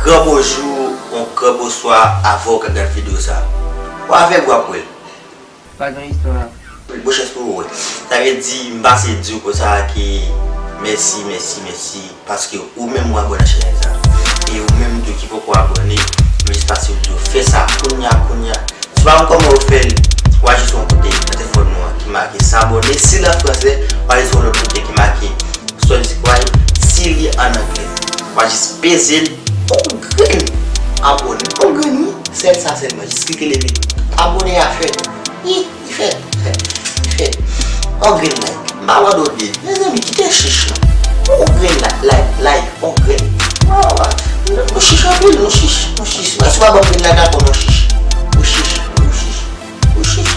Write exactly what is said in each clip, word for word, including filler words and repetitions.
Yon bonjou, yon gran bonswa, avan w ka gad videyo sa a. W a avè m, w ap wè l. Pa gen istwa. Bon chans pou ou, wi. Sa vle di, m pase di w konsa ke mèsi, mèsi, mèsi, paske ou menm ou abòne a chanèl sa. E ou menm tou ki poko abòne, m jis pase w di w fè sa kounya, kounya. Si w pa konn kòman yo fè l, w a jis yon kote nan telefòn nou an ki make s'abonner. Si l an fransè, w a jis yon lòt kote ki make subscribe. Si li an anglè, w a jis peze l. On grenn abòne. On grenn, wi. Sèl sa sèlman. Jis klike leve. Abòne a fèt. Wi, li fèt. Li fèt. On grenn like. M pa mande w de. Mezanmi, kite chich lan. On grenn like, like, like, on grenn. Wa, wa, wa. Nou chich anpil, nou chich, nou chich. Mwen si w pa ban m grenn like la, konnen w chich. Ou chich, ou chich. Ou chich.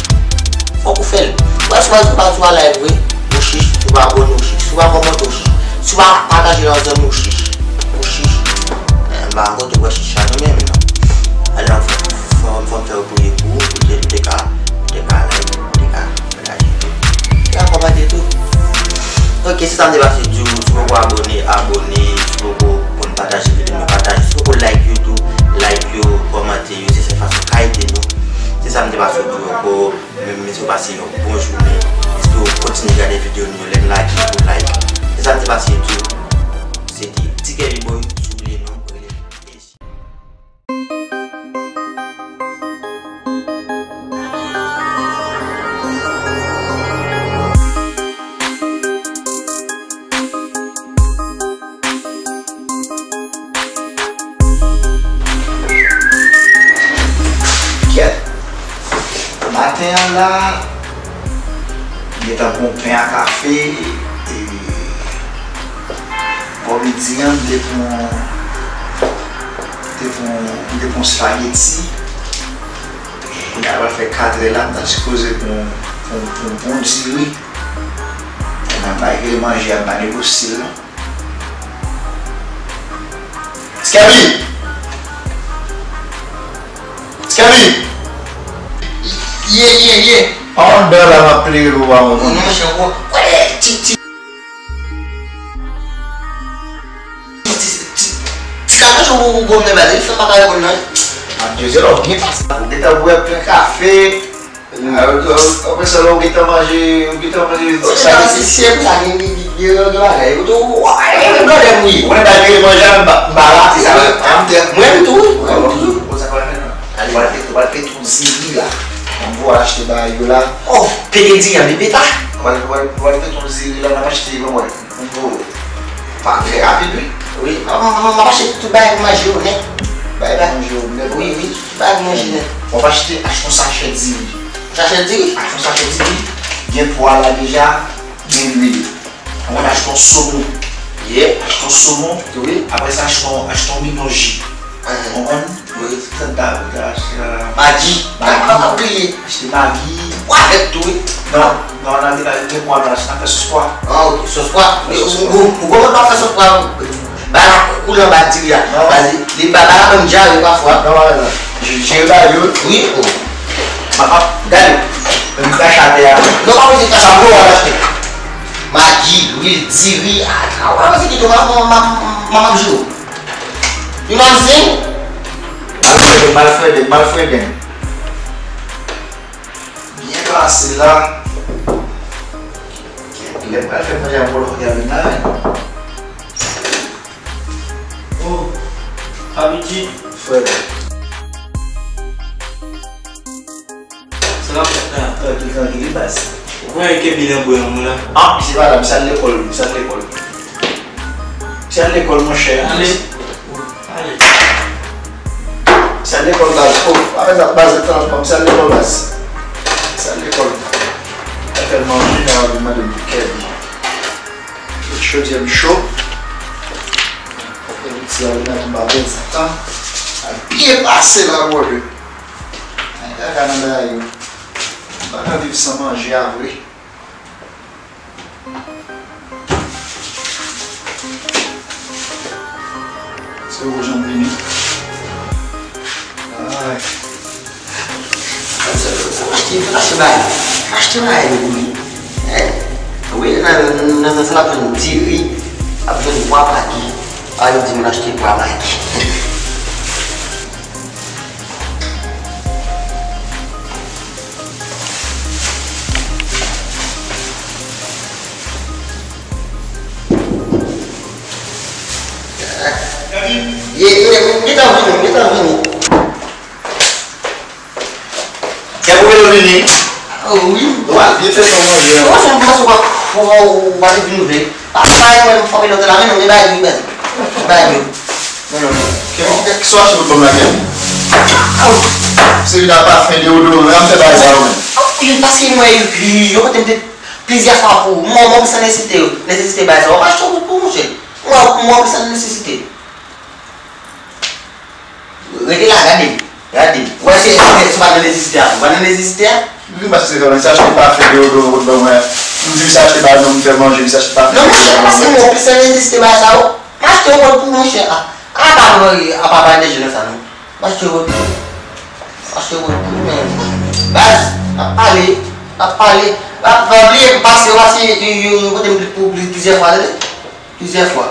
Fòk ou fè l. Wè, si w pa, si w pa, si w pa like vre, ou chich. Si w pa abòne, ou chich. Si w pa kòmante, ou chich. Si w pa pataje l ak zanmi, ou chich. Ou chich. Eh, m pa kote wè chich la, nou menm, non. Alò, fò, fò, fò m fè w priye pou ou, pou te, pou te ka, pou te ka like, pou te ka pataje tou. Te ka kòmante tou. Ok, se sa m te pase di w, si w poko abòne, abòne, si w poko konn pataje videyo, pataje, si w poko like yo tou, like yo, kòmante yo, se sèl fason w ka ede nou. Se sa m te pase di w ankò, men, men si w pase yon bon jounen, espere w kontinye gade videyo nou yo, lè n lage, ou like. Se sa m te pase di w, se te Ti Kèvi Boy, si w bliye non, rele Esi. Kèt. Maten an la, m gentan pran pen ak kafe, e bò midi an, m te pran, m te pran, m te pran spaghetti. Kounye a pral fè katrè la, m ta sipoze pran, pran, pran bon diri. Mwen bay rele manje a, m pa negosye l non. Skèbi! Skèbi! Ye, ye, ye! Pa anndan la m ap plede pou w pa reponn. Non, monchè, ou wè, ti, ti, ti, ti, ti, ti ka manje ou, ou gòm nan bal, li fè m pa ka reponn non. Adye, se lè w byen pase la, ou gentan bwè plen kafe. Apre sa, lè w gentan manje, ou gentan manje ti sa. Se pou sa gen de bagay. Ou tou, ou menm blòdè m wi. Ou menm bagay manje a, m pa la, se sa. Mwen menm tou, wi. Mwen menm tou. Ou sa pral fè non? Ou pral fè, ou pral fè tou diri la. Mwen voye achte bagay yo la. Oh, pete diri an, pete ta. Ou pral, ou pral, ou pral fè tou diri la, n ap achte, mwen wè. Bon, pa trè rapid, wi. Wi, m, m, m ap achte tout bagay pou manje yo nèt. Bagay pou manje yo nèt. Wi, wi, tout bagay pou manje nèt. W ap achte, achte yon sachè diri. Sachè diri? Achte yon sachè diri. Gen pwa la deja, gen lwil. Ou konn achte yon somon. Yeah. Achte yon somon. Wi. Apre sa, achte yon, achte yon bidon ji. Ou konprann? Wi. Sa ta, ta achte la. Magi. Magi. Pa, pa bliye. Achte magi. Pwa vèt tou, wi. Non, non, nan vila, gen pwa nan, nan fè sòs pwa. Ah, ok, sòs pwa. Ou, ou, ou, ou konprann pa fè sòs pwa. Ba la koule anba diri a. Non. Ba li, li ba, ba la menm djare pafwa. Non, non, non. Je, je ba yo. Wi, o. Ma, ma, gade. Menm krache atè a. Non, pa bezwen krache. Sa pou w al achte. Magi, lwil, diri, a, a, w a wè se ki tou, ma, ma, ma, ma, ma, jiro. You know what I'm saying? Alfreden, Alfreden, Alfreden. Byen plase la. Lè m pral fè manje a, m wè l fòk y a vin la, wi. Oh, Abidji. Frè. Sa k ap fèt la? Trankil, trankil, wi, baz. Ou konnen ke bilan bwen an mwen la? Ah, misye pa la, misye al lekòl, misye al lekòl. Misye al lekòl, monchè. Ale. Ale. Misye al lekòl, baz. Oh, pa fè sa, baz, tan, misye al lekòl, baz. Misye al lekòl. Al fè l manje, lè w ap vin mande m pou kèk. Chodyè m cho. Ti a vin nan tonba bèl sa tan. Al byen pase la, brother. Ay, kaka nan bagay yo. M pa ka viv san manje a vre. Se ou jan m vini. Ay. Sa, sa, sa, achte, achte bagay. Achte bagay pou li. Eh, wi, nan, nan, nan, nan sa l ap jwenn diri, l ap jwenn pwa magi. A, yo di moun achte pwa magi. Gentan vini, gentan vini. Kè pou vini. Oh, wi. Ou pa byen fè son manje. Ou pa fè yon fason pa, ou pa, ou pa vin ouvè. Apa e mwen m frape nan tèt la, men nou gen bagay wi, baz. Bagay wi. Non, non, non. Kè, kè, kè, sa w achte pou bòm la, kè? Se li la pafen deodoran, an fè bagay sa yo menm. Wi, paske mwen, yo, yo kote m te plizyè fwa pou mwen, mwen, san nesesite, nesesite bagay sa yo. Ou pa achte pou, pou mwen, chè. Mwen, mwen, san nesesite. Rete la, gade. Gade. Ou wè se, se, se pa nan nesesite a, ou pa nan nesesite a? Li pa se kòman, li se achte pafen deodoran pou bòm la. M di li se achte ba nou, m fè manje, li se achte pafen deodoran. Non, se pa se mwen, ou plis nan nesesite bagay sa yo. M achte yon wòl pou mwen, chè. A, a pa mwen, a pa pa de jèn sa, non. M achte wòl pou mwen. M achte wòl pou mwen. Baz, n ap pale, n ap pale. N ap, pa bliye, pase, pase, yo, yo, yo kote m pou plizyè fwa, tande? Plizyè fwa.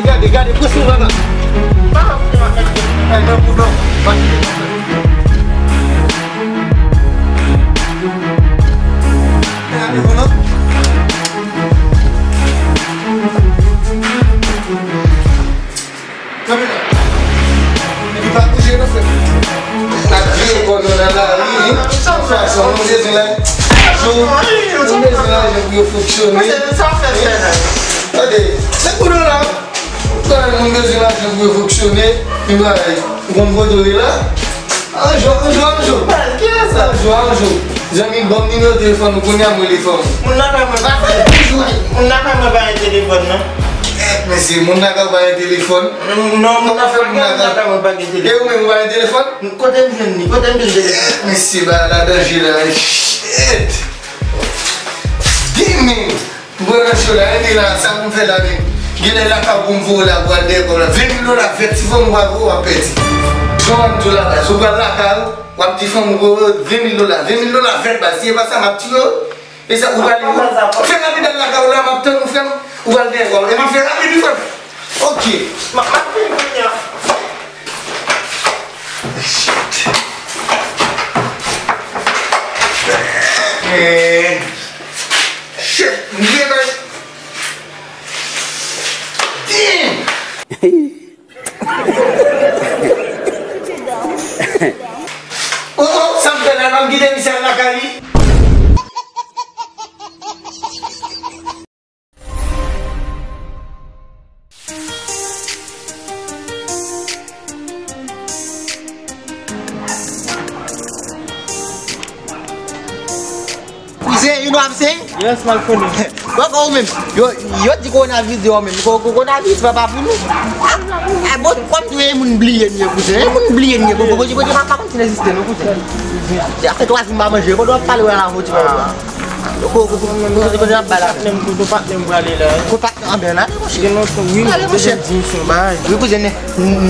Gade, gade, pran sou vava. Ay, nan pou non. Gade, pou non. Kanpe la. Epi pa bouje non, frè. N ap jere kò nou nan lari, wi. Fason nou bezwen la. Jou, nou bezwen lajan pou yo fonksyone. Tande, se pou nou la. Travay moun bezwen lajan pou yo fonksyone. Epi bagay, ou konn kote w ye la. Anjou, anjou, anjou. Kiyès sa? Anjou, anjou. Zanmi, ban m nimewo telefòn ou, kounye a m rele fanm ou. Moun nan pa mwen pa gen telefòn. Moun nan pa mwen pa gen telefòn, non. Mesye, moun nan pa gen telefòn. Non, moun nan pa gen telefòn. E ou menm, ou pa gen telefòn? Kote m jwenn li? Kote m jwenn telefòn? Mesye, bagay la danje la. Shit. Di men. M pran nan cho la, e men la, sa pou m fè la menm? Genlè lakay ou pou m voye w la pou al dèyè kò w la. Ven mil dola vèt, si fanm ou pa voye w, w ap pèdi. Jan w ap di w la, baz, ou pral lakay ou, w ap di fanm ou voye w ven mil dola, ven mil dola vèt, baz, si e pa sa, m ap tiye w. E sa, ou pral, fè rapid al lakay ou la, m ap tann ou, frè m. Ou pral dèyè kò w. Epi fè rapid, wi, frè m. Ok. M ap, m ap vini kounye a. Shit. Eh. Shit, m gen bay. Damn! Oh, oh, sa m fè la, m ap kite misye al lakay li. Kouzen, you know what I'm saying? Yes, my friend. Bon, bon, ou menm. Yo, yo di kowonaviris deyò menm. Ko-, ko-, kowonaviris pa, pa pou nou. Ah, bon, kòm tou e moun bliye n ye, kouzen. E moun bliye n ye. Bon, bon, bon, bon, pa, pa konn si n egziste, non, kouzen. Sa fè twa jou m pa manje. Bon, w ap pale wè la, bon, ti bagay. Ko, ko, ko, ko, kote n ap bay la? Kote patnè m, kote patnè m prale la? Kote patnè, anben, ale, monchè. Gen lontan, wi, ale, monchè. Deja di m son bagay. Wi, kouzen, nèg,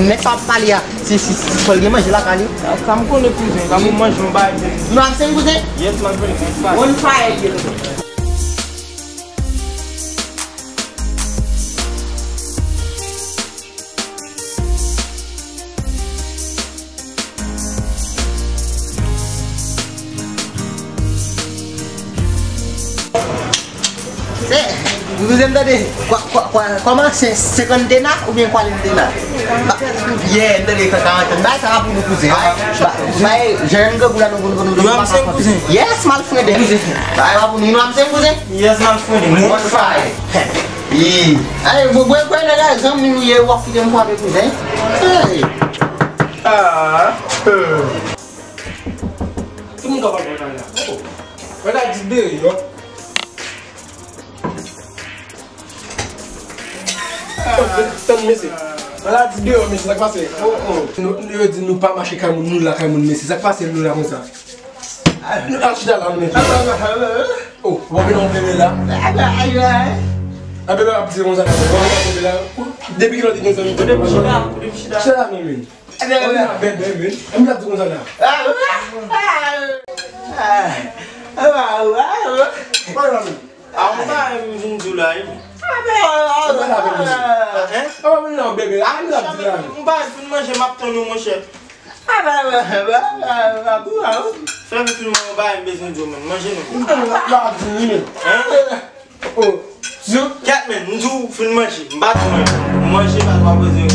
nèg pa pale a. Si, si, si, fò l gen manje lakay li. Sa, sa m konnen, kouzen. Sa m manje yon bagay. Nou ap sèvi, kouzen? Yes, my friend. Yes, my. On fire, kouzen. Se, kouzen m tande, kwa, kwa, kwa, kòman se senkantena oubyen kwarantena? Ba, yeah, m tande karantena. Bay sa pou nou kouzen. Bay, bay, jèn grangou la nou, nou, nou, nou pa ka konte. Yes, my friend, kouzen. Bay, pa pou nou, nou ap se kouzen. Yes, my friend. One five. Hey. Ay, bwè, bwè, bwè, nèg la, zanmi nou ye, w ap kite m frape kouzen. Hey. Ah. Ki moun k ap pale la? Oh. Mwen ta di deyò. Tann, mesye. Mwen ta di deyò, mesye, sa k pase? Oh, oh. Nou, yo di nou pa mache kay moun, nou lakay moun, mesye. Sa k pase nou la konsa? Al chita la, nou menm. Oh, w ap vin yon bebe la. A bebe ap di konsa la. W ap vin yon bebe la. Depi kilè w te gen zanmi? Depi chita, depi chita. Chita la, non, men. Bebe, men. Mwen ap di konsa la. Mwen la, men. A, mwen pa menm vin di w la, wi. Mwen pa menm vin di w la, men. Mwen pa menm vin manje, m ap tann ou, monchè. Fè m fin manje, mwen pa menm bezwen di w, men. Manje non. Mwen pa vin, men. Kèt, men, m di w fin manje. M pa di w, men. Manje, pa, pa bezwen.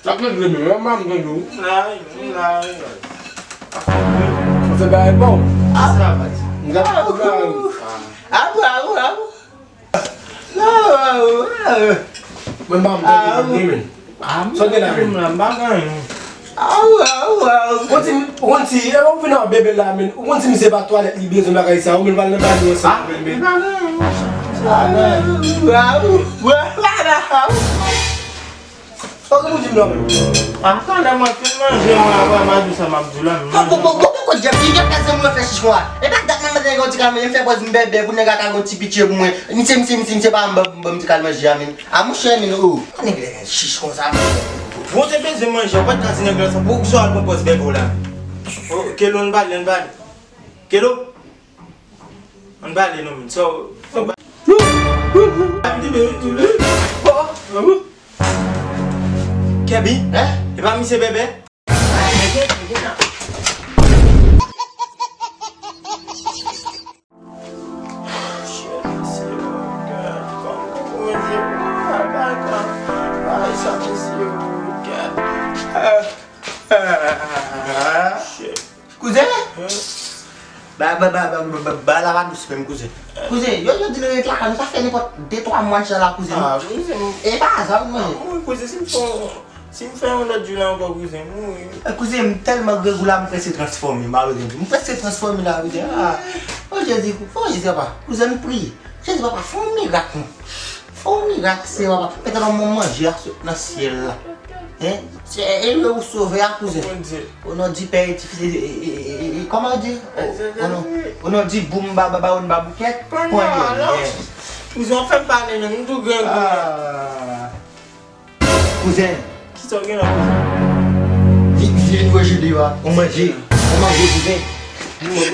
Sa k nan dlo menm, mwen pa m nan dlo. Nan, nan. Sa fè bagay pa w. Sa pa di. M gade pou bagay. Mwen pa m nan dlo menm. Sa w gen la menm? M pa gen. Ou konn si, ou konn si, e, ou vin nan bebe la menm. Ou konn si misye pa twalèt li bezwen bagay sa. Ou menm pral nan banyo ansanm menm. Sa w gen pou di m non menm? Atann, mwen fin manje, mwen, apre m a di w sa m ap di w la, men. Bon, bon, bon, bon, bon, Jeff, ki gèt zanmi w fè chichon a? E pa dat mwen mande nèg yon ti kal manje, m fè pòz m bèbè pou nèg la ka gon ti pitye pou mwen. Misye, misye, misye, misye pa ban m, ban m ti kal manje a, men. A, monchè, men, oh. Nèg la gen chich konsa, monchè. Bon, te bezwen manje, ou pa t ka di nèg la sa, pou sa w al pran pòz bèbè w la. Oh, Kelo, ann pale, ann pale. Kelo? Ann pale non, men. Sa w, sa w ba-, Kèbi? Hein? E pa misye bèbè? Shit. Kouzen? Ba, ba, ba, ba, ba, ba, ba, la pa dous menm, kouzen. Kouzen, yo, yo di nou ret lakay nou, sa fè nenpòt de twa mwa nou la, kouzen. Ah, kouzen. E pa aza, wi, manje. Ah, wi, kouzen, si m fè yon, si m fè yon lòt jou la ankò, kouzen, m mouri. Eh, kouzen, m tèlman grangou la, m prèske transfòme, malere m. M prèske transfòme la, kouzen. Ah, oh, Jezi, oh, Jezi, papa. Kouzen, m priye. Jezi, papa, fè yon mirak, non. Fè yon mirak, Senyè, papa. Petèt mwen manje a sot nan syèl la. Hein? Se, e, e, ou sove a, kouzen. Bondye. O non di Pè e ti Fis, e, e, e, e, e, kòman yo di? O, o non, o non di boum ba, ba, ba, ba, boukèt, ponyè. Kouzen, w ap fè m pale, men, m tou grangou. Ah. Kouzen. Kisa w gen la, kouzen? Vin, vin manje deyò a. On manje. On manje, kouzen.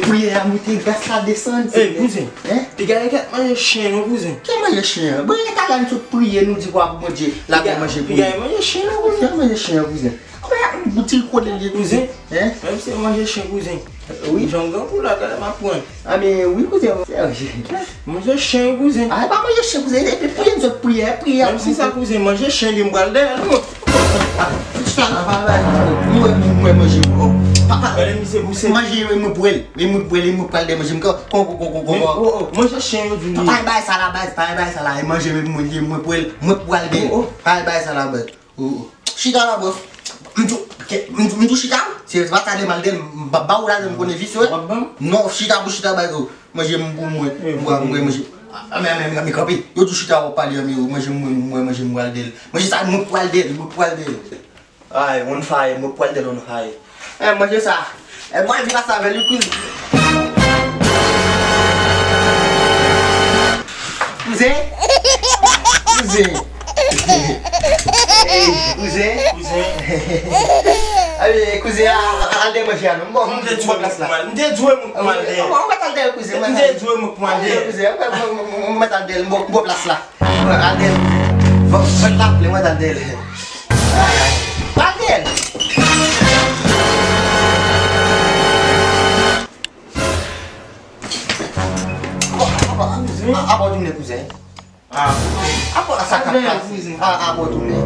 Priyè a moute, gras la desann. Ey, kouzen. Hein? Piga e kat manje chen, non, kouzen. Ki manje chen an? Bon, e talè n sot priye, nou di kwa pou Bondye, l ap manje pou nou. Piga e manje chen, non, kouzen. Ki manje chen an, kouzen? Kouzen, bouti kole li, kouzen. Hein? Menm si e manje chen, kouzen. Wi. Jan w grangou la, gade m ap pran. A, men wi, kouzen, mwen serye. Manje chen, kouzen. A, e pa manje chen, kouzen. Epi priyè, n sot priyè, priyè. Menm si sa, kouzen, manje chen li, m pral dèyè l, non. Chita la, pa bay, mwen, mwen manje. Oh, papa. Gade misye pouse. Manje, mwen pral, mwen pral, mwen pral dèyè manje. Mwen kon, kon, kon, kon, kon. Oh, oh, manje chen yo di li. Pa bay sa la, baz, pa bay sa la. E manje, mwen, mwen, mwen pral, mwen pral dèyè. Oh, oh. Pa bay sa la, baz. Oh, oh. Chita la, bro. M tou, ke, m tou, m tou chita. Se pa sa de mal de, m ba, ba ou la, m konnen visye. W ap ban m? Non, chita pou chita, bay, oh. Manje m pou mwen. Eh, m bwa, m bwè, manje. A, men, men, men, men, kanpe. Yo tou chita, w ap pale, men, oh, manje m, mwen, mwen, manje m pral de l. Manje sa, mwen pral de l, mwen pral de l. Ay, on fire, mwen pral de l, on fire. Eh, manje sa. Eh, mwen vin pase avè l, wi, kouzen. Kouzen? Kouzen. Ey, kouzen. Kouzen. Ale, kouzen, a, a, al dèyè manje a, non. M ba w, m ba w plas la. M te dwe mwen pran dèyè. Ou mèt al dèyè, kouzen. M te dwe mwen pran dèyè. Kouzen, mwen, mwen, mwen, mwen mèt al dèyè, m ba w, m ba w plas la. Al dèyè, kouzen. Ban, ban l la ple, mwen al dèyè. Al dèyè. Apa, apa, apa w tounen, kouzen? Ah, apa sa k ap pase? Ah, apa w tounen?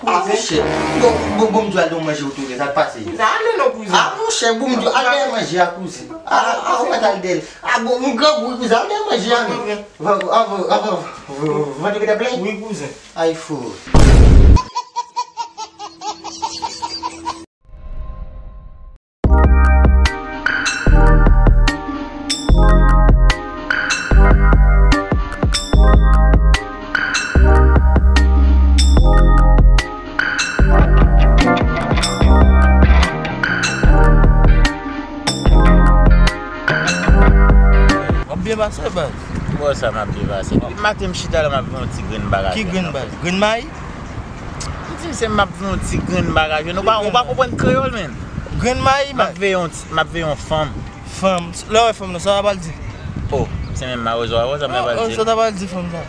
Ah, monchè. Bon, bon, bon, m di w al nan manje w tounen, sa k pase? Kouzen, ale non, kouzen. Ah, monchè, bon, m di w al dèyè manje a, kouzen. Ah, ah, ou mèt al dèyè. Ah, bon, m grangou, kouzen, al dèyè manje a, non. Van, van, van, van, van, van, van, van, wi, kouzen. Ay, fou. Depase, baz. Bon, sa m ap depase. Depi maten m chita la, m ap fè yon ti grenn bagay. Ki grenn bagay? Grenn mayi? M di misye m ap fè yon ti grenn bagay. Nou pa, ou pa konprann kreyòl, menn. Grenn mayi, baz. M ap veye yon ti, m ap veye yon fanm. Fanm. Lè w wè fanm nan, sa w ta pral di? Oh, se menm mawozo a, sa m ta pral di. Oh, sa w ta pral di fanm sa?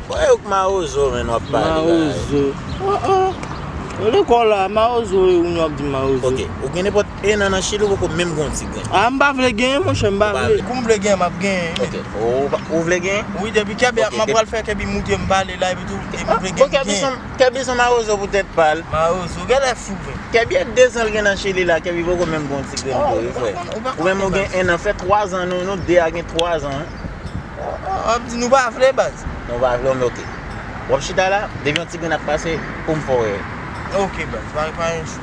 Bon, e ou k mawozo, menn, w ap pale bagay. Mawozo. Oh, oh. Yo lekòl la, mawozo, e ou nou ap di mawozo. Ok, ou gen nenpòt en an nan Chili, ou poko menm gen yon ti grenn. Ah, m pa vle genyen, monchè, m pa vle. Kou m vle genyen, m ap genyen. Ok, ou, ou vle genyen? Wi, depi Kèbi, m ap pral fè Kèbi moute m pale la, epi tou, epi m vle genyen. Bon, Kèbi son, Kèbi son mawozo pou tèt pa l. Mawozo, genlè fou, menn. Kèbi e de zan l gen nan Chili la, Kèbi poko menm gen yon ti grenn tou, wi, frè. Ou menm ou gen en an, fè twa zan, nou, nou de a gen twa zan. W ap di nou pa vle, baz. Nou pa vle, men ok. W ap chita la, depi yon ti grenn ap pase, pou m fè w wè. Ok, baz, pa, pa gen chou.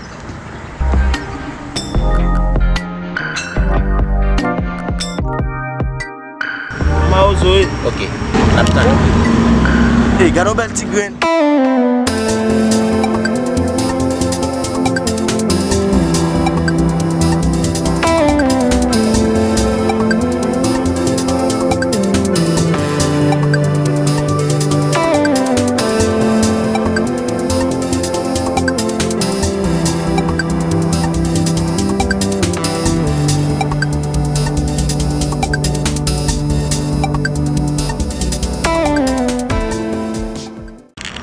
Mawozo, wi. Ok, n ap tann. Ey, gade yon bèl ti grenn.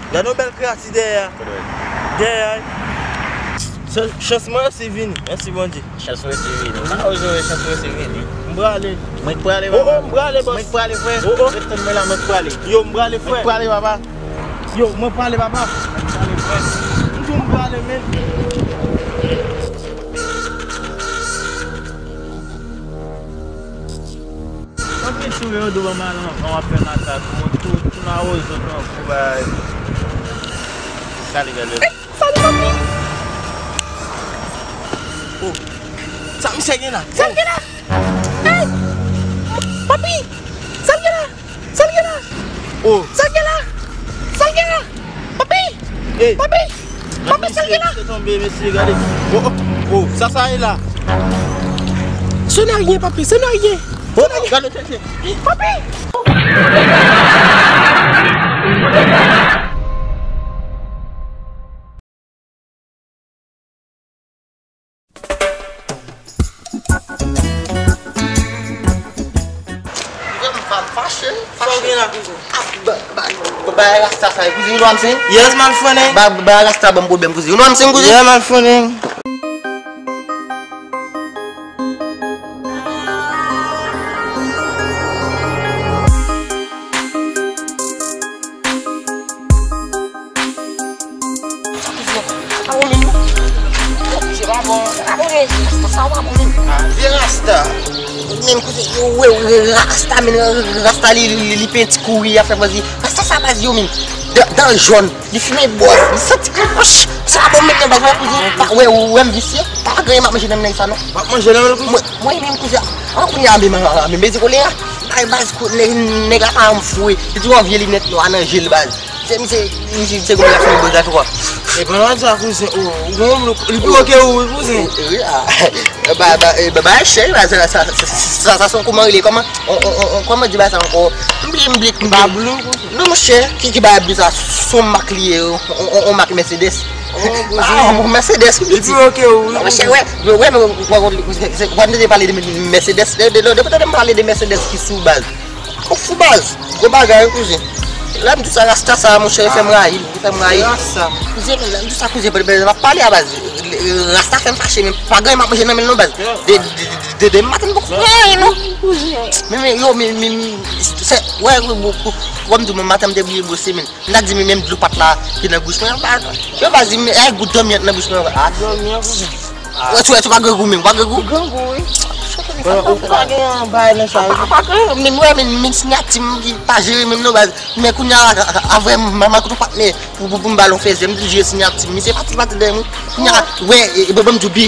Gade yon bèl kreyati dèyè a. Dèyè a. Chans mwen resi vini. Mèsi Bondye. Chans ou resi vini. Ou pa oze wè chans ou resi vini. M prale. Mwen k prale, papa. Oh, oh, m prale, bòs. Mwen k prale, frè. Oh, oh. Ret tann mwen la, mwen k prale. Yo, m prale, frè. Mwen k prale, papa. Yo, mwen prale, papa. Mwen k prale, frè. M di w m prale, men. Tanpri, si w gen yon dou ban m al anvan, w ap fè m atak. Mwen tou, tou nan wozo tankou bay. Sali, bèl bebe. Sali, papi. Oh. Sa misye gen la? Sa l gen la? Hey! Papi! Sa l gen la? Sa l gen la? Oh. Sa l gen la? Sa l gen la? Papi! Hey. Papi! Papi, sa l gen la? Mesye tonbe, mesye, gade. Oh, oh, oh, sa, sa ye la? Ce n'est rien, papi, ce n'est rien. Oh, oh, gade, tete. Papi! Kouzen, m fa-, fache, fache. Sa w gen la, kouzen? Ah, ba, ba, ba, ba, rasta sa, kouzen, ou know what I'm saying? Yes, man, funny. Ba, ba, rasta ban m pwoblèm, kouzen. You know what I'm saying, kouzen? Yeah, man, funny. Sa kouzen an? Sa pa bon menm non. Kouzen pa bon. Sa pa bon menm. Rasta sa pa bon menm. Ah, vye rasta. Menm kouzen, yo, wè, wè, rasta, menm, rasta, li, li, li penti kouri, ap fè manzi. Rasta sa baz yo menm. Dan, dan jòn, li fimen bòz, li santi kòch. Sa pa bon menm non, baz, wè, kouzen. Pa, wè, wè, m visye. Pa gen m ap manje nan men sa non. W ap manje nan men kouzen? Mwen, mwen menm kouzen. An kounye a, menm, menm, menm, mezi kole a. Ay, baz, kou-, nèg, nèg la pa yon fwe. Li di yon vye linèt nwa nan je l, baz. Se misye, misye, misye gwo la fè bon zafè kwa. E pa nan sa, kouzen, oh, ou gon look, li pi wo ke ou, wi, kouzen. Wi, ah. Ba, ba, eh, ba, ba, chè, ba, sa, sa, sa, sa, sa, se kòman rele, kòman, on, on, on, on, kòman di ba sa ankò? M bliye, m bliye, m bliye. Ba blou, kouzen. Non, monchè, ki, ki ba blou sa? Se yon mak li ye, on, on, on, on mak Mercedes. Oh, kouzen. Ah, on Mercedes, wi, pitit. Li pi wo ke ou, wi, kouzen. Monchè, wè, wè, wè, wè, wè, wè, wè, wè, m tande pale de Mercedes, de, de, de, de, de, m pale de Mercedes ki sou baz. Ou fou baz. Gwo bagay, wi, kouzen. Lè m di sa, rasta sa, monchè, li fè m rayi l, li fè m rayi l. Rasta. Kouzen, lè m di sa, kouzen, bèl, bèl, m ap pale a baz. Rasta fè m fache, men pa gen m ap manje nan men l non, baz. De, de, de, de, de maten, m poko fè anyen non. Men, men, yo, men, men, se, wè, wè, wè, wè, m di w, men maten, m te bliye bwose, men. M ta di, men, menm dlo pat la, ki nan bouch mwen, baz. Yo, baz, men, ay, gout dòmi nan bouch mwen, ah. Dòmi, kouzen. Wè, tou, wè, tou pa grangou menm, pa grangou? Grangou, wi. Ou pa gen yon bagay nan sa, wi. Pa, pa grangou, menm, wè, menm, menm siyati m ki pa jere menm non, baz. Men kounye a, a, a, a, vrè, m, m, m, kote patnè, pou, pou, pou m ba l yon fèzè, m di jere siyati m, misye pati, pati dèyè m, wi. Kounye a, wè, e, e, bon, bon, m di w, bi,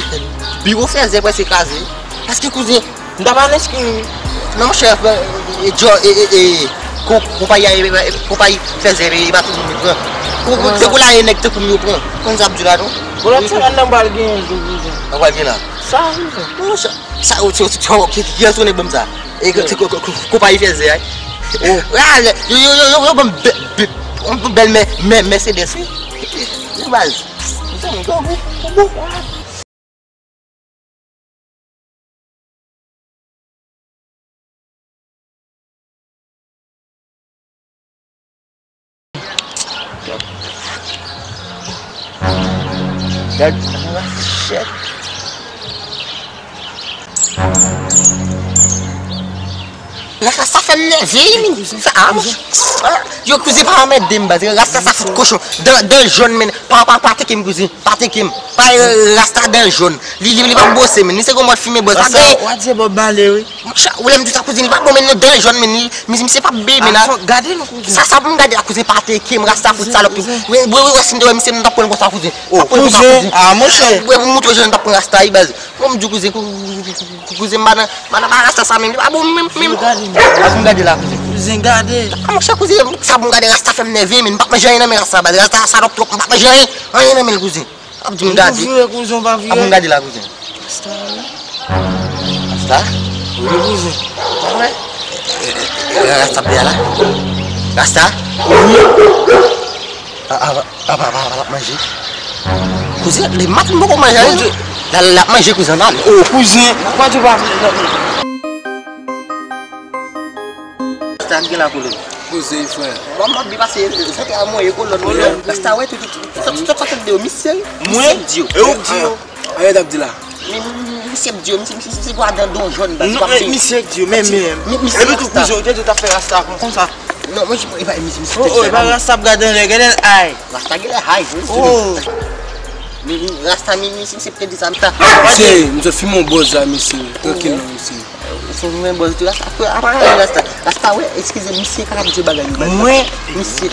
biwo fèzè prèske kraze. Paske kouzen, m ta pa enskri, wi. Non, monchè, e, e, e, e, ko-, konpayi a, e, e, konpayi fèzè, e, e pa tout moun ki pran. Ko-, ko-, se kou la, e nèg tankou m yo pran. Konn sa ap di la, non? Bon, lòt semèn nan, m pral gen yon jou, kouzen. Ou pral gen la? Sa, kouzen. Non, monchè, sa, o, se, se, se, ki, ki, kiyès konnen ban m sa? E ko- ko- ko- ko- konpayi fèzè a. Oh, ah, yo, yo, yo, yo, yo ban m bè- bè- yon bèl mè- mè- Mercedes, wi. Wi, baz. Mezanmi, bon, bon, bon. Gad, shit. Rasta sa fè m nève, men. Sa, ah, mwen, ah, yo, kouzen, pa anmède m, baz. Rasta sa fout kochon. Dan, dan jòn, men. Pa, pa, pa teke m, kouzen. Pa teke m. Pa, euh, rasta dan jòn. Li, li, li pa bwose, men. Li se gon mòd fimen bwose. Sa, w a di Bob Marley, wi. Monchè, ou lè m di sa, kouzen, li pa bon, men, non, dan jòn, men, li, mi- misye pa bebe, men, la. Gade non, kouzen. Sa, sa pou m gade la, kouzen, pa teke m, rasta fout salòp. Wi, wi, wi, si m te wè misye, m t ap pran l konsa, kouzen. Oh, kouzen, ah, monchè. Wi, pou m montre w jan m t ap pran rasta, wi, baz. Mwen, m di w, kouzen, kou- kou- kou- kouzen, m pa nan, m pa nan, pa rasta sa menm, li pa bon menm, menm. Gade, non. Sa pou m gade la, kouzen. Kouzen, gade. Ah, monchè, kouzen, sa pou m gade, rasta fè m nève, men, m p ap manje anyen nan men rasta, baz. Rasta salòp twòp, m p ap manje anyen, anyen nan men l, kouzen. Ap di m gade. Ou pa vire, kouzen, ou pa vire. Ap m gade la, kouzen. Rasta, wi. Rasta? Wi, kouzen. Ou pa wè? Rasta ap la. Rasta? Wi. A, a, a, a, a, a, l ap manje. Kouzen, li mat m poko manje. L ap manje, kouzen, pa ale. Oh, kouzen. Ou pa di w pa vire. Rasta gen la koulè. Poze, frè. Bon, m ap byen pase, sa te a mwen, e kolòn mwen. Rasta, wè, tout, tout, tout, tout, tout, tout, tout, misye, misye di yo. E ou k di yo? Anyen t ap di la. Men, men, men, misye di yo, misye, misye, misye gwa dan don jòn, baz. Non, men misye di yo, men, men. Epi tou, kouzen, ou te di w t ap fè rasta kon, konsa. Non, mwen, e pa, misye, misye te di sa, e pa rasta ap gade anlè, gade l ay. Rasta gen lè ay, wi. Oh. Men, men, rasta, men, misye, misye te di sa, men ta. Misye, m sot fimen yon bòz la, misye. Trankil non, misye. Ou fè mwen bòz tou, rasta, apa, apa, rasta, rasta, wè, eskize, misye kapab di bagay yo, baz. Mwen? Misye.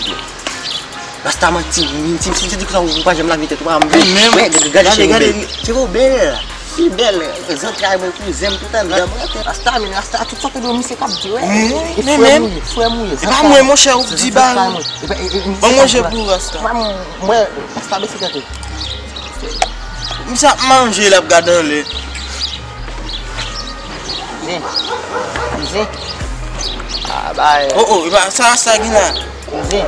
Rasta manti, misye, misye di konsa, ou pa janm lave tèt ou, pa menm. Wè, gade, gade, gade, cheve w bèl, fi bèl, zantray mwen, kouzen m, tout anndan mwen. Rasta, men rasta, tout sa ke misye k ap di, wè. E frè mwen, frè mwen, e pa mwen, monchè, ou di bagay. Ban manje pou rasta. Mwen, rasta, bese tèt ou. Misye ap manje, l ap gade anlè. Kouzen. Kouzen. Ah, bay. Oh, oh, e pa sa, sa ki la. Kouzen.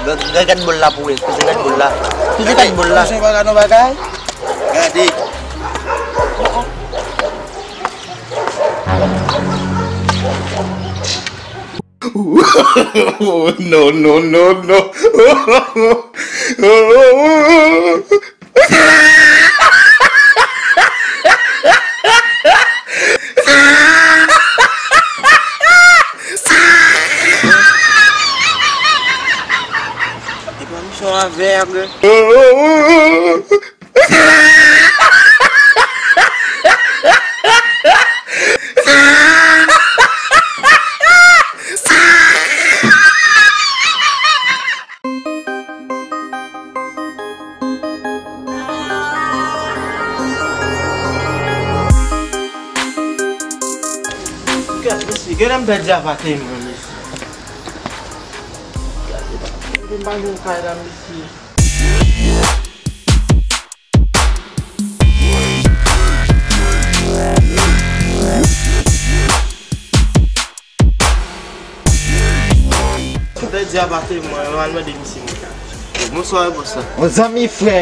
Gad, gad, gad bòl la pou wè. Kouzen, gad bòl la. Kouzen, gad bòl la. Kouzen, pa gade yon bagay. Gade. Oh, oh. Oh, no, no, no, no. E pa misyon avèg. Gade, mesye, gade m pèdi apatèman, mesye. Gade, m pa jwenn kay la, mesye. Pèdi apatèman, yo al mande misye mwen. Bonswa, bòs la. Yon zanmi, frè.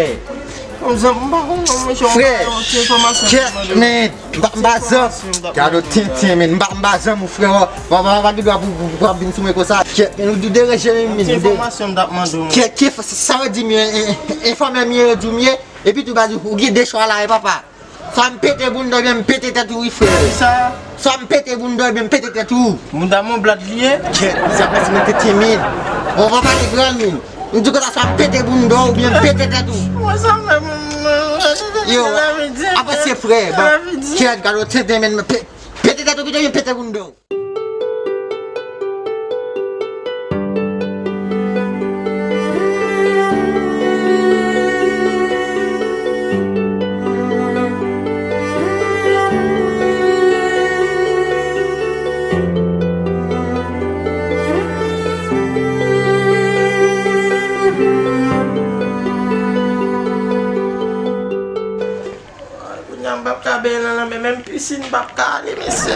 Yon zanmi, m pa konn non, mesye, yon ti enfòmasyon. Frè, kèt, men, m pa, m pa zanmi. Gade tenten, men, m pa, m pa zanmi ou, frè. W ap, w ap, w ap gen dwa pou, pou, pou ap vin sou mwen konsa. Kèt, men, ou deranje, men, men, ou de- Ti enfòmasyon m t ap mande w. Kèt, kèt, sa yo di m ye, e, e, enfòmè m ye, yo di m ye. Epi tou, baz, ou gen de chwa la, e papa. Swa m pete bounda oubyen m pete tèt ou, wi, frè. Kisa? Swa m pete bounda oubyen m pete tèt ou. Bounda m yon blad li ye? Kèt, sa pase nan tete, men. Bon, w ap pale gran, men. M di konsa, swa m pete bounda w oubyen m pete tèt ou. Mwen sa fè m, mwen, mwen, yo, sa vle di, apa se frè, sa bon, vle di. Kèt, gade w tenten, men, pe- pete tèt ou pito oubyen pete bounda w. Kounye a m p ap ka benyen nan lanmè, menm pisin m p ap ka ale, mesye.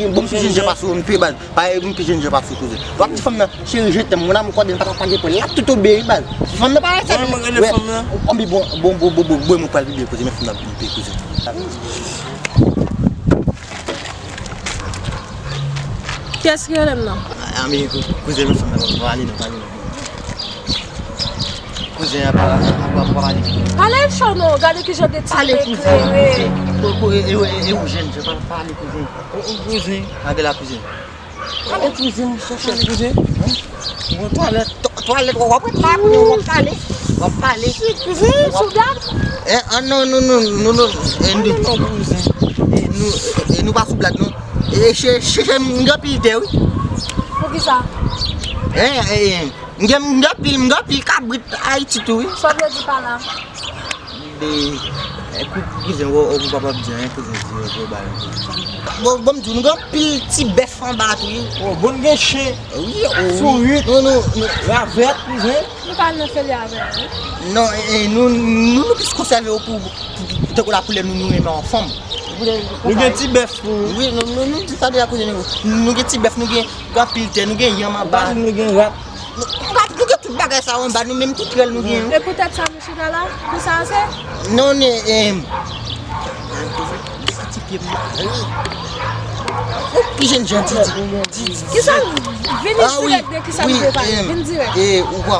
gen, bon, m pi jèn jan pase w, m pi baz. Parèy, m pi jèn jan pase w, kouzen. W ap di fanm nan, cheri, je t'aime, mon amour, kòde l pa ta pale pou l, l ap tout obeyi, baz. Fanm nan pa wè sa, men, bon, bon, bon, bon, bon, bon, mwen pral pi byen, kouzen, men fanm nan pi byen, kouzen. Kiyès ki rele m nan? A, men, kou-, kouzen, men fanm nan, pa ale non, pa ale non. Kouzen, apa, apa, apa, pale. Pale cho non, gade kijan de ti pale, kouzen, eklere. Kouzen. Ko, ko, e, e, e, e ou jèn, je pa pale, kouzen. O, o, kouzen. Gade la, kouzen. Pale, kouzen, m chèche kouzen. Ou twalèt. Twalèt, w ap ret la, kouzen, w ap pale. W ap pale. Kouzen, sou gad. Eh, ah, non, non, non, non, non. Eh, nou, non, kouzen. Eh, nou, eh, nou pa sou blag, non. Eh, che, che, che, m gen anpil tè, wi. Poukisa? Eh, eh, m gen, m gen anpil, m gen anpil kabrit Ayiti tou, wi. Sa w vle di pa la? De, eh, kou-, kouzen, ou, ou papa ap di anyen, kouzen, di, ou, ou ba yo. Bon, bon, m di w, nou gen anpil ti bèf anba tou, wi. Oh, bon, gen chen. Wi, oh, sourit, non, non, non. Ravèt, kouzen. Nou pa nan feli avè yo, wi. Non, eh, eh, nou, nou, nou plis konsève yo pou, pou, pou, tankou lapoulè nou, nou renmen anfanm. Nou gen ti bèf pou. Wi, nou, nou, nou di sa deja, kouzen, nou, nou gen ti bèf, nou gen, gen anpil tè, nou gen yanm anba. Nou gen rat. Nou, nou gen tout bagay sa yo anba, nou menm tout rèl nou gen. E poutèt sa, chita la, pou sa se? Non, ne, em, sa ti pye m. Ou pi jèn jan, Didi. Didi. Kisa? Vin dirèk de kisa nou vle pale. Vin dirèk. E, ou wè.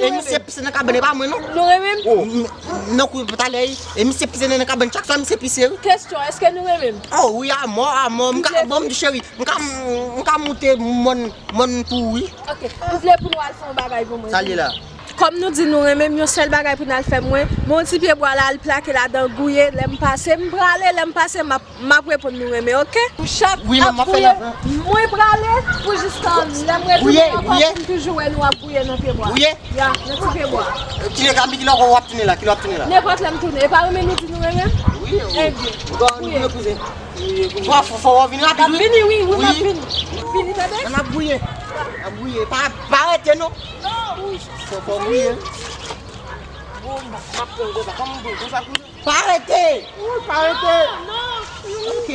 e misye pise nan kabann, e pa mwen non. Nou renmen m? M- Nan kou talè, e misye pise nan kabann, chak swa misye pise wi. Kesyon, èske nou renmen m? Oh wi, amò, amò, m ka, bon, m di cheri, m ka, m ka moute mòn, mòn pou ou wi. Ok, ou vle pou nou al fè yon bagay pou mwen? Sa l ye la? Kòm nou di nou renmen m, yon sèl bagay pou n al fè mwen, men yon ti pye bwa la, al plake ladan gouye, lè m pase, m prale, lè m pase, m ap, m ap reponn nou renmen, ok? Pou chak ap gouye, mwen prale, pou jiska lè m retounen ankò, pou m toujou wè nou ap gouye nan pye bwa. Ya, nan ti pye bwa. Kilè, kilè w ap tounen la, kilè w ap tounen la? Nenpòt lè m tounen, e pa renmen nou di nou renmen m? Wi, wi. Ebyen, gouye. Fò, fò, fò w vini rapid wi. M ap vini, wi, wi, m ap vini. Vini, tande? Ann ap gouye. Ap gouye. Pa, pa rete non. Fò, fò gouye. Bon, m ap pran konsa. Kòman m pran konsa pou... Pa rete. Wi, pa rete. Ok.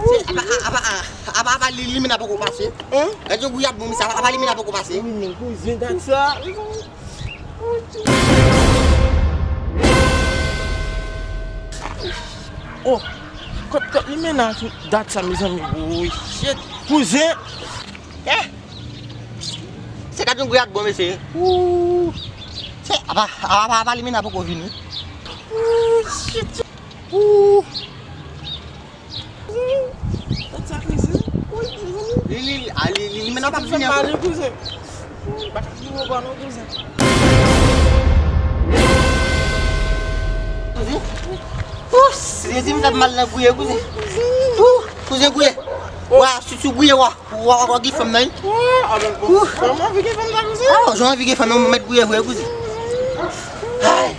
Se, apa, apa, apa, apa, apa li, limena poko pase. Hein? Gade yon gouyad bon, misye, apa, apa limena poko pase. Wi, men kouzen, gad sa. Oh, kot, kot limena dat sa, mezanmi. Woy, shit. Kouzen. Eh! Se gad yon gouyad bon, mesye. Ooh. Se, apa, apa, apa limena poko vini. Ooh, shit. Ooh. Gad sa, kouzen. Woy, mezanmi. Li, li, li, a, li, li, limena p ap vini ankò. Sa fè m mal, kouzen. Kouzen. Ooh, kouzen, ti m fè m mal nan gouye, kouzen. Ooh, kouzen gouye. Wa, si, si gouye, wa. Wa, wa, wa gen fanm nan, wi. Ooh. Jan anvi gen fanm nan, kouzen. Ah, jan anvi gen fanm nan, mwen mèt gouye vre, kouzen. Ay.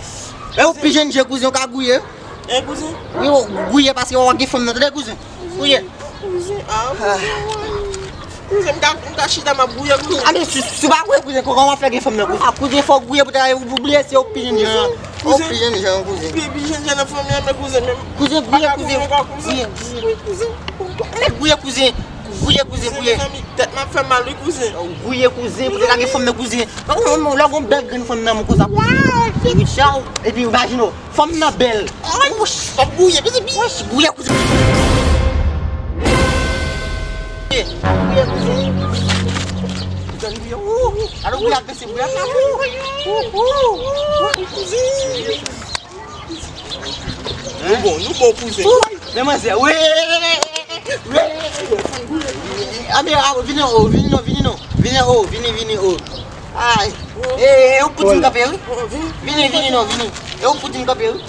E ou pi jèn je, kouzen, ou ka gouye. Hein, kouzen? Wi, ou gouye paske ou gen fanm nan, tande, kouzen. Gouye. Kouzen, ah, kouzen, woy. Kouzen, m ka, m ka chita, m ap gouye, kouzen. A, men si, si w pa gouye, kouzen, kòman w ap fè gen fanm nan, kouzen? Ah, kouzen, fò w gouye pou ta, ou bliye se ou pi jèn jan. Ou pi jèn jan, kouzen. Pi, pi jèn jan nan fanmi an, men kouzen, men. Kouzen, gouye, kouzen. Gouye, kouzen. Gouye, kouzen. Gouye, kouzen, gouye. Mezanmi, tèt m ap fè mal, wi, kouzen. Gouye, kouzen, pou te ka gen fanm nan, kouzen. Lè w gon bèl grenn fanm nan men konsa. Waw, figi chaw. Epi imajine w, fanm nan bèl. Wouch, w ap gouye, pitit. Wouch, gouye, kouzen. Gouye, kouzen. Gouye, kouzen. Ooh, alò, gouye ap bese, gouye ap la. Ooh, ooh, ooh. Kouzen. Nou bon, nou bon, kouzen. Men manzè, wi. Wi. A, men, a, vini, o, vini non, vini non. Vini, o, vini, vini, o. Ay. E, e, e, ou poutine kanpe, wi. Vini, vini non, vini. E ou poutine kanpe, wi.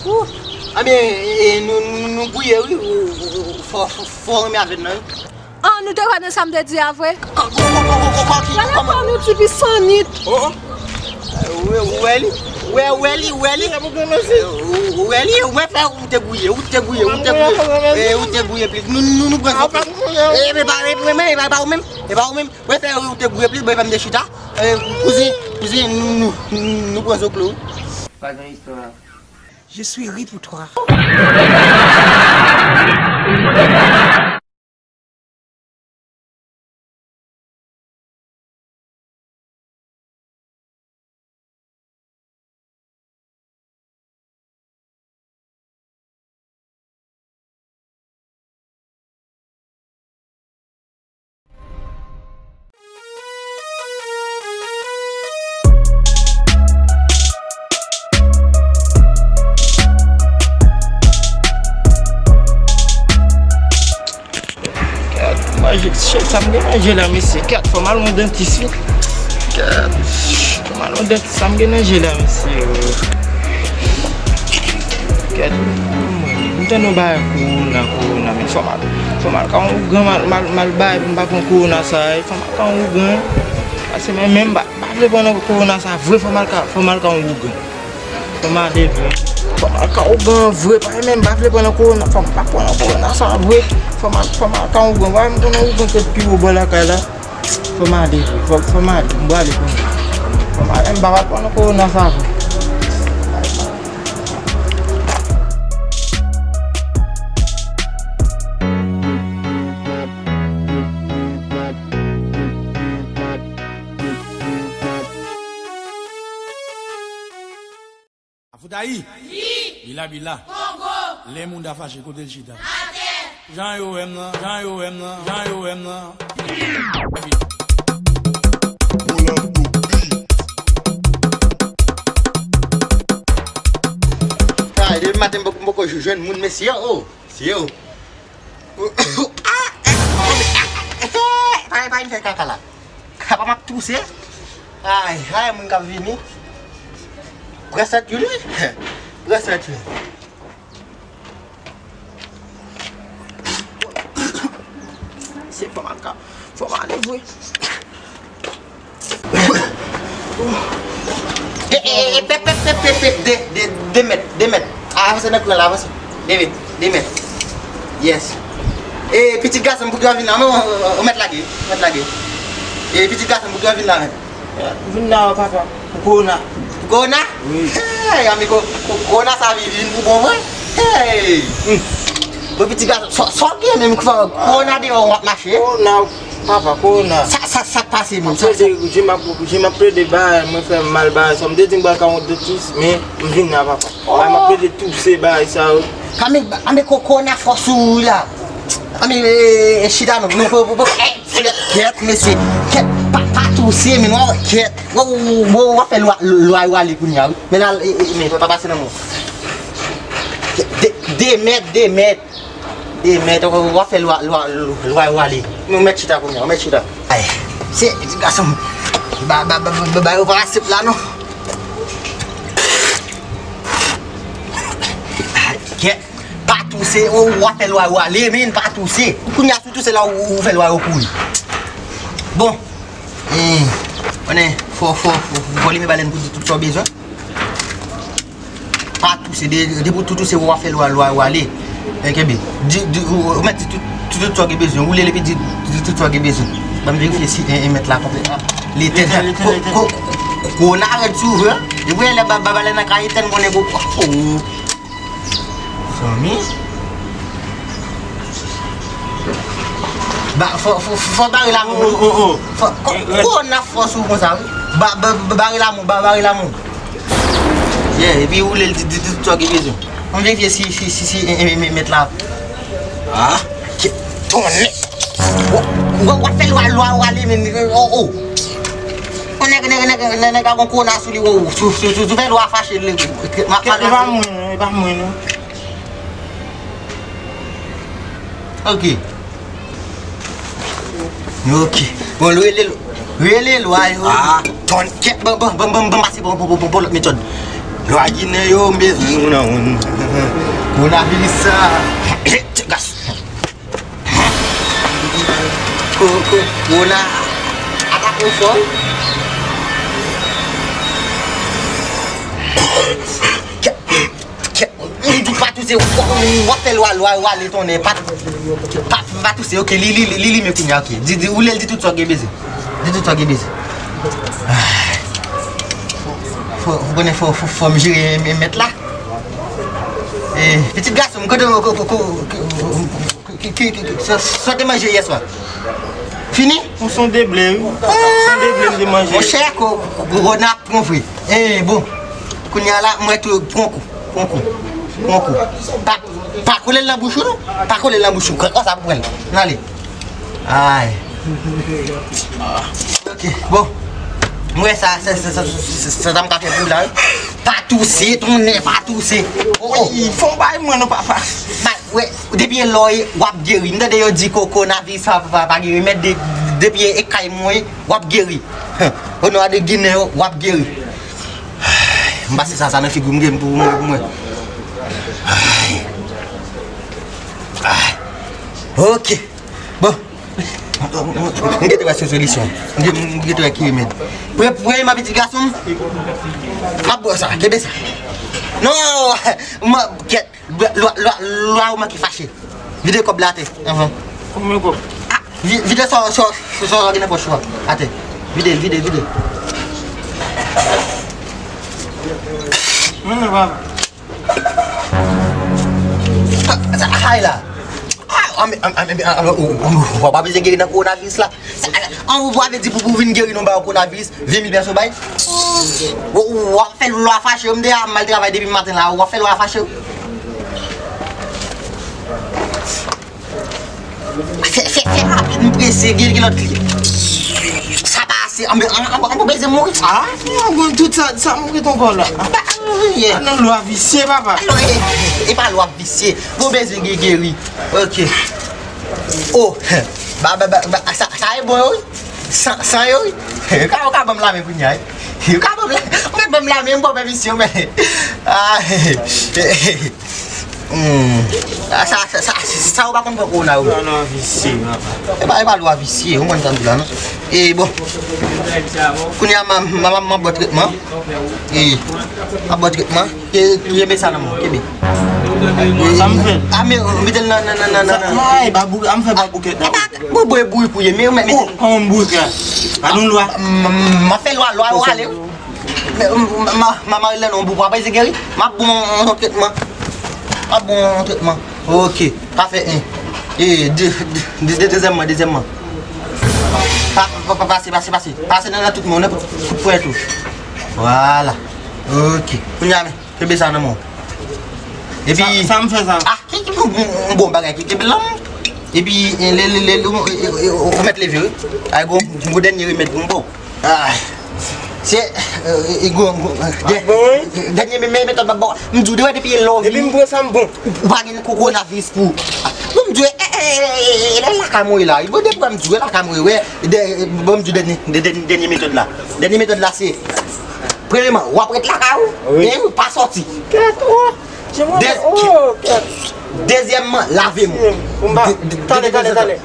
Ou. A, men, e, e, nou, nou, nou gouye, wi. Ou, ou, ou, fò, fò, fò renmen avè n nan, wi. Ah, nou te kwè nan sa m te di a vre? Gade kò nou ti pisanit. Oh, oh. Ou wè, ou wè li? Ou wè, ou wè li? Ou wè li? Ou wè li? Ou wè fè ou te gouye, ou te gouye, ou te gouye. Eh, ou te gouye plis. Nou, nou, nou pran zoklo. Eh, men pa, men, men, men, pa ou menm. E pa ou menm. Ou wè fè ou te gouye plis, bon, e pa m te chita. Eh, kouzen, kouzen, nou, nou, nou, nou pran zoklo. Pa gen istwa. Je suis ri pour toi. Gad, manje, shit, sa m gen manje la, mesye. Gad, fò m al wè yon dantis, wi. Gad, fò m al wè yon dantis, sa m gen manje la, mesye. Gad, m tande yon bagay kowona, kowona, men fò m al, fò m al ka yon ougan, m al, m al, m al bay, m pa pran kowona sa, fò m al ka yon ougan. Paske mwen menm, m pa, m pa vle pran nan kowona sa vre, fò m al ka, fò m al ka yon ougan. Fò m ale vre. Fò m al ka ougan vre, pa menm m pa vle pran nan kowona, fò m pa pran nan kowona sa vre. Fò m al, fò m al ka ougan, pa menm pran nan ougan ke pi wo bò lakay la. Fò m ale vre, fò, fò m ale, m prale kounye a. Fò m ale, m pa pral pran nan kowona sa vre. Afoutayi! Wi! Bila bila! Kongo! Lè moun ta fache, kote l chita? Atè! Jan yo wè m nan, jan yo wè m nan, jan yo wè m nan. Ay, depi maten m poko, m poko jwenn moun, mesye, oh, mesye, oh. Ah, eh, pa, pa vin fè kaka la. Kaka m ap touse. Ay, ay, moun k ap vini. Prensèt Youli. Prensèt Youli. Se fò m al ka, fò m ale vre. E, e, e, pep, pep, pep, pep, pep, de, de, de mèt, de mèt. Avanse nan kwen la, avanse. De mèt, de mèt. Yes. E, pitit gason m, pou ki w vin la, non, ou mèt lage, ou mèt lage. E, pitit gason m, pou ki w vin la, men. Vin la, papa, pou kowona. Pou kowona? Wi. Hey, amigo, ko-, kowona sa vin, vin pou bon vre? Hey! Hmm. Bon, pitit gason, sa, sa w gen menm ki fè kowona deyò w ap mache? Kowona, papa, kowona. Sa, sa, sa k pase menm? Sa, sa. Jem ap, jem ap plede bay, mwen fè mal bay, sa m te di m pral ka yon dantis, men m vin la, papa. Ay, m ap plede touse bay sa yo. Kame, ame ko-, kowona fò sou ou la. Ame, e, e, chita non, non, po, po, po, e, kèt, kèt, mesye, kèt, pa, pa touse, men non, kèt. Wè, wè, wè, w ap fè lwa, lwa yo ale kounye a, wi. Men la, e, e, men pa pase nan mwen. De, de mèt, de mèt. De mèt, w, w ap fè lwa, lwa, lwa yo ale. Men w mèt chita kounye a, w mèt chita. Ay, se, ti gason, ba, ba, ba, ba, ba yo pa asep la, non. Ay, kèt. Pa touse, ou, w ap fè lwa yo ale, men pa touse. Kounye a, si w touse la, ou, ou fè lwa yo kouri. Bon, eh, konnen, fò, fò, fò, fò limen balèn pou di tout sa w bezwen. Pa touse, de, depi w tou touse, w ap fè lwa, lwa yo ale. Eh, kenbe, di, di, ou, ou mèt di tout, tout, tout sa w gen bezwen. Ou lele epi di, di tout sa w gen bezwen. Ban m verifye si, eh, eh, mèt la konplè. Li etèn. Ko, ko, ko, kowona rèd sou vre. Depi lè ba, ba, balèn nan ka etèn, konnen ko, oh. Zanmi. Ba, fò, fò, fò, fò bare lamou. Oh, oh, oh. Fò, ko, kowona fò sou konsa, wi. Ba, ba, ba, bare lamou, ba, bare lamou. Yeah, epi ou lele di, di, di tout sa w gen bezwen. Ann verifye si, si, si, si, e, e, e, mèt la. Ah, ki tonnè. W, w, w ap fè lwa, lwa, lwa ale, men, oh, oh. Yon nèg, nèg, nèg, nèg, nèg a gon kowona sou li, oh, sou, sou, sou, sou fè lwa fache, l, l, l, m ap pale. E pa mwen, non, e pa mwen, non. Ok. Ok. Bon, rele, rele lwa yo. Ah, tonnè. Kèt, ban, ban, ban, ban, ban, pase, bon, bon, bon, bon, bon, lòt metòd. Lwa Ginen yo, men, nou nan, kowona viris sa. Gas. Ko, ko, kowona atake w fò. Kèt, kèt, m di w pa touse, w, w, w ap fè lwa, lwa, lwa ale tonnè, pa, pa, pa touse, ok, li, li, li, li limen kounye a, ok. Di, di, ou lè l di tout sa w gen bezwen. Di tout sa w gen bezwen. Fò, fò konnen, fò, fò, fò m jere mèt la. Eh, pitit gason m, kote, ko, ko, ko, ko, Ki, ki, ki, ki, sa, sa te manje yè swa? Fini? Yon sonde ble, wi. Sonde ble m te manje. Monchè, ko, ko, kowona pran vre. Eh, bon. Kounye a la, mwen tou, pran kou. Pran kou. Pran kou. Pa, pa kole l nan bouch ou, non. Pa kole l nan bouch ou. Kòk sa pou pran l. N ale. Ay. Ok, bon. Mwen sa, sa, sa, sa, sa, sa, sa m ka fè pou w la, wi. Pa touse, tonnè, pa touse. Oh, oh. Wi, fò w bay mwen non, papa. Bay, wè, depi e lò w ap geri. M tande yo di ko, kowonaviris pa, pa, pa gen remèd, de, depi e kay mwen, w ap geri. O non a de Ginen yo, w ap geri. M pase sa, sa nan figi m, m gen pou mwen, pou mwen. Ay. Ay. Ok. Bon. M gen dwa sou solisyon. M gen, m gen dwa ki remèd. Pre, premyèman, pitit gason m. M ap bwè sa, kenbe sa. Non, m, kèt, lwa, lwa, lwa ou manke fache. Vide kòb la atè, anvan. Konbyen kòb? Ah, Vi- Vide sa, sa, sa, sa gen nan pòch ou a. Atè. Vide l, vide l, vide l. Mwen, mwen, papa. Sa, sa, hay la. Ah, ah, men, ah, ah, men, ah, ah, ou, ou, ou, w ap bezwen geri nan kowonaviris la. Sa, ah, ah, ou pa vle di pou, pou vin geri non ba kowonaviris, ven mil pèso bay. Ou, ou, w ap fè lwa fache, m deja mal travay depi maten la, w ap fè lwa fache. Fè, fè, fè rapid, m prese, gen, gen lòt kliyan. Sa pa ase, anben, an, an, an, an bezwen mouri. Ah, non, bon, tout sa, sa mouri ton kò la. Ba, yeah. Ah, non, lwa visye, papa. Non, e, e pa lwa visye. Bon, bezwen gen geri. Ok. Oh, ba, ba, ba, ba, sa, sa e bon, wi. San, san yo, wi. Ou ka, ou ka ban m lamen kounye a, wi. Ou ka ban m la, ou ka ban m lamen, m pran pèmisyon, men. Ah, hmm. Ah, sa, sa, sa, sa ou pa konn pran kowona, wi. Lwa visye, papa. E pa, e pa lwa visye, ou konn sa m di la, non? E bon. Kounye a, m, m, m, m ap ba w tretman. E, m ap ba w tretman. Ke, kenbe sa nan men w, kenbe. Sa m fè? A, men, mete l nan, nan, nan, nan, nan, nan. Ay, babou, a m fè baboukèt la. Bon, bon, e bourik ou ye, men, men, men. Oh, kòman m bourik la? Pa nou lwa. M, m, m ap fè lwa, lwa, lwa, ale. Men, m, m, m, m ap mare l nan yon bouk, w ap ese geri. M ap bon yon tretman. M ap bon yon tretman. Ok, pa fè en. E, de, de, de, de, dezyèmman, dezyèmman. Pa, pa, pa, pase, pase, pase. Pase nan, nan tout men w, nan tout, tout pwent ou. Vwala. Ok. Kounye a, men. Kenbe sa nan men w. Epi sa, sa m fè sa? Ah, ki, ki, m, m, m bon bagay ki kenbe l nan men w. Epi, eh, le, le, le, le, ou, ou, ou, ou mèt leve, wi. Ay, gon, gon dènye remèd pou m ba w. Ah, se, eh, eh, gon, gon, dè-, dènye me, me, metòd m ap ba w. M di w depi lè w vini. Depi m pran sa, m bon. Ou, ou pa gen kowonaviris pou. Ah, bon, m di w, eh, eh, eh, eh, eh, lè lakay mwen la. Bon, depi m di w lakay mwen, wè. Dè-, bon, m di w dènye, dè-, dènye, dènye metòd la. Dènye metòd la, se Premyèman, w ap ret lakay ou, wi, e ou pa sòti. Kèt, oh, je m'en vais, oh, kèt. Dezyèmman, lave men w. Pou m pa, de-, de-, tande, de-, tande, de-, tande.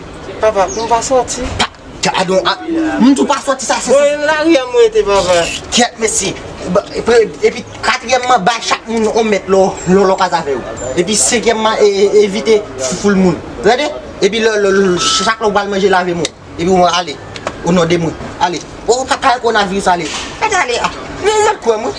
Papa, pou m pa sòti. Pa, gadon, a, m di w pa sòti, sa, se, bon, se lari a m rete, papa. Kèt, mesye. Ba, epi, epi, katriyèmman, bay chak moun yon mèt lè w, lè w, lè w ka zave w. Epi, senkyèmman, e, e, evite fou-, foul moun. Tande? Epi, lè, lè, lè, chak lè w pral manje, lave men w. Epi ou ale. O non de mwen. Ale. O, pa kay kowonaviris ale. Gade ale a. Men ou mèt kwè mwen.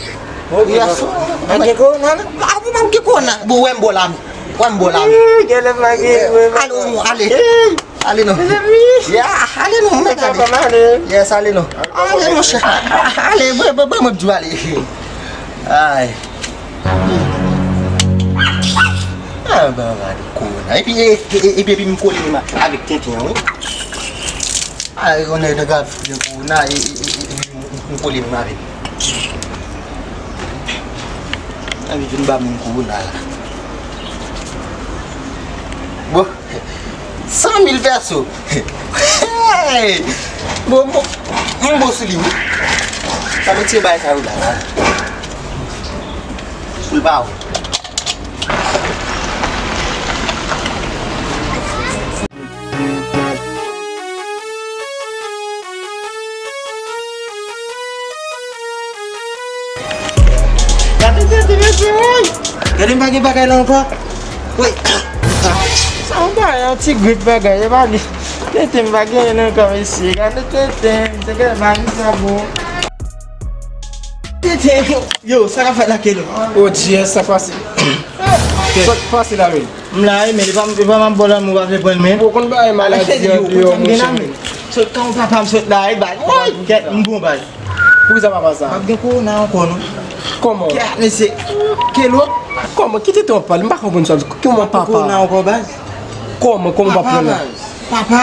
Yes. Pa gen kowona, non? A, ou pa gen kowona. Bon, wè m bò la men. Wè m bò la men. Ih, genlè m pa gen, wè, ale, ou, ale. Ih. Ale non. Mezanmi. Ya, ale non, mèt ale. Yes, ale non. Ale, monchè. Ale, ban, ban, ban mwen di w ale. Ay. Ah, ba, ba, de kowona. Epi, e, e, e, epi, epi m kole menm avèk tenten an, wi. Ah, on est de grave de kowona, e, e, e, e, m, m kole menm avèk. Epi vin ba moun kowona la. Bon. San mil pèso. Hey! Bon, bon, m bon sou li, wi. Sa mwen tire bagay sa yo la, la. Pou l pa wè. Gade tete mesye, woy! Gade m pa gen bagay la ankò. Woy! Sa yon bagay, yon ti grip bagay, e pa li. Tete m pa genyen ankò, mesye. Gade tete m, se gade bagay sa bon. Tete, yo, sa k ap fèt la, Kelo? O Dye, sa pase? Sa k pase la menm? M la wi, men li pa, li pa m ap ba w lanmou, ou pa vle pran l, men. Ou konn bagay maladi an deyò, monchè, men. Sot kan papa m sot la, e bay. Woy, kèt, m bon bay. Poukisa papa sa? M ap gen kowona ankò, non. Kòman? Kèt, mesye. Kelo. Kòman? Ki tete w ap pale? M pa konprann sa w ap di. Kòman papa? Kowona ankò, baz. Kòman, kòman w ap pale la? Papa, baz. Papa.